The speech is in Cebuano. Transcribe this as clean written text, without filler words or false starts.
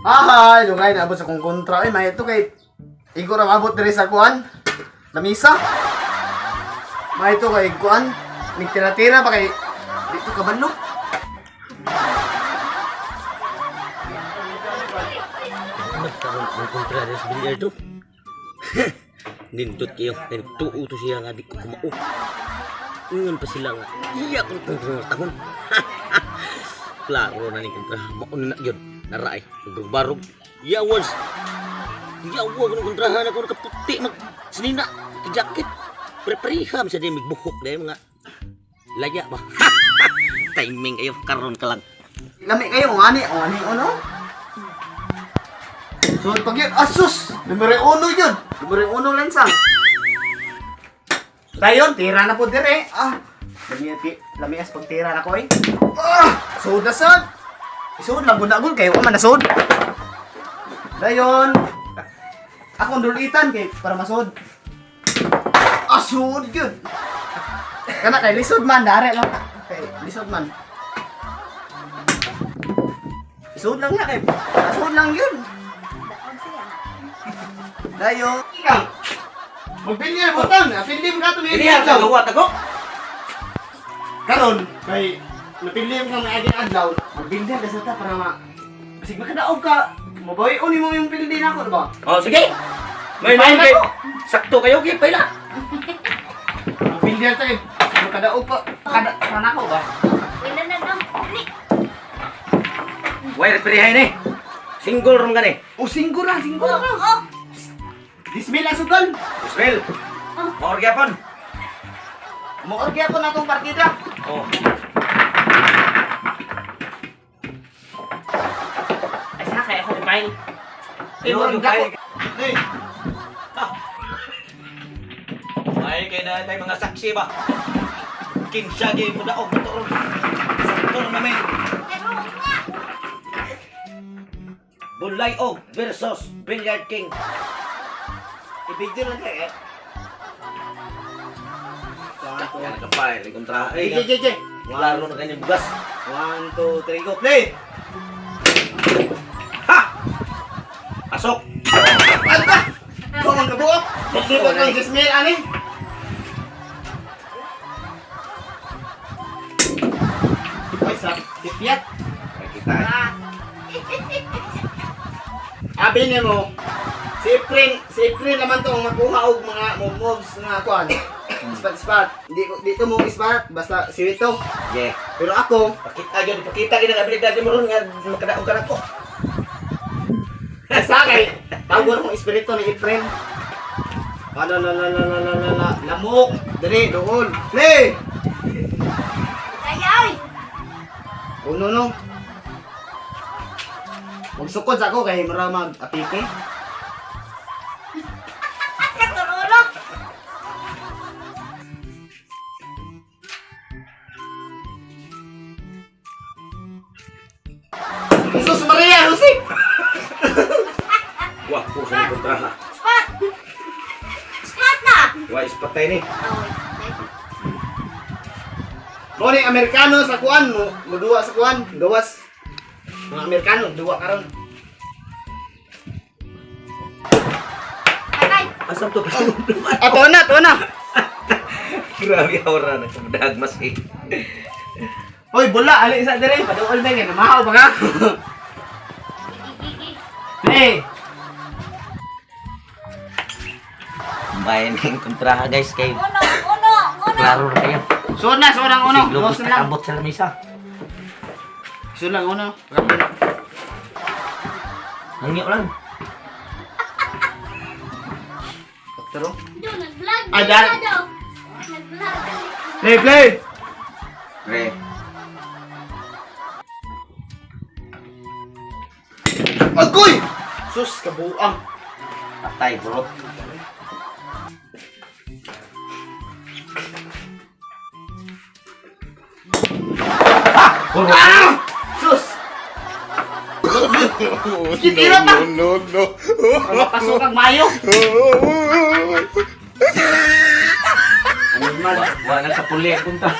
Ahay, dugay na abot sa kong kontra. Ay, may ito kay Igo ra mabot diri sa kuan. Lamisa. May ito kay kuan. Nagtira-tira pa kay dito ka banlo. Nagkaroon ng kontra sa bilyardo. Nindot kayo. Nagtuo to siya nga di ko kumao. Ingon pa sila nga. Iya kong kontra tahon. Klaro na ni kontra. Maon na yun. Naraay. Nagbarog. Yawas. Yawa ko ng kontrahan ako nakaputi mag sinina. Jacket. Prepariham sa di magbuhok dahil mga laya ba. Timing kayo karon ka lang. Lami kayo ng ani, o ani ono. So pag yun, asus! Numero uno yun! Numero uno lensang. Dayon, tira na po dire. Ah, lami, lami as pagtira na ko eh. Ah, sud na sud. Isud lang gud na kayo man nasud. Dayon. Akong dulitan kay para masud. Ah, sud yun. Kana kay lisod man dare lang. Kay lisod man. Isud lang na kay. Isud lang yun. Daog siya. Dayon. Ikaw. Magpili butang, napili mo ka to ni Dili ka gawa tago. Karon kay napili mo kang maagi adlaw, magbildi ka sa ta para ma Basig makadaog ka. Mabawi uni mo yung pildi na ako, diba? Oh, sige. May Paila may ko. sakto kayo kay paila. Magbildi ta kay makadaog pa. Kada kana ko ba? Wala na lang. Dali. Way referee ni. Single room gani. O singgo ra, singgo ra. Oh, Dismil ang sugal. Ismail. Maor gyapon. Moor gyapon na atong partida. Oh. Ay, sa kaya ako file. Eh, Ano murag yung dako. file? Eh, Ay kay na tay mga saksi ba. Kinsa gyud mo daog motor. Sakto namin. pero nga. Bulay og versus Billiard King. I-video lang kay eh. One, two, Yan ka file kontra. Ay, Jay, jay, jay. klaro na kanyang bugas. One, two, three, go. Play! Ha! Pasok. Ano ba? Ikaw ang kabuok. Hindi ba itong dismil, ani? Ay, sa pipiyat. Kita. Ah. Abi ni mo, si Efren naman to ang makuha og mga move moves nga kuan. Spot spot. Hindi ko dito mo spot basta si Wito. Yeah. Pero ako, Pakita gyud, pakita gyud ang abilidad mo ron nga makadaog ka nako. sa kay tawgon akong espiritu ni Efren. Ala la la la la la la la lamok dali doon. Play. Ay, ay. Uno no. Magsukod sa ako kay mura mag apike. Katurulog. Jesus Maria Jose. Wah, ko sa kontra ha. Spot. Spot na. Wa ispatay ni. Oh, wait. Mo ni Amerikano sa kuan mo, muduwa sa kuan, gawas. Mga Amerikano duwa karon. Patay. Asam to pa? Ah, to na, to na. Grabe aura na kumdagmas eh. Hoy, bula, ali isa dire, paduol ba kay namahaw ba ka? Gigi, gigi. Play. Bayan yung kontraha guys kay Uno, uno, uno. klaro na kayo. Suod na, suod ang uno. Sig lubos Dos na lang. nakabot sa lamisa. Suod lang uno. Hangyo lang. Pero Do, nag-vlog. Ah, din dahil- ka daw. Nag-vlog. Play, play. Pre. Agoy! Sus, kabuang. Patay bro. Ah! Sus! Tira pa! No, no. Mapasok ang mayo. Ano man? Wa, wa na sa puli ang kontra.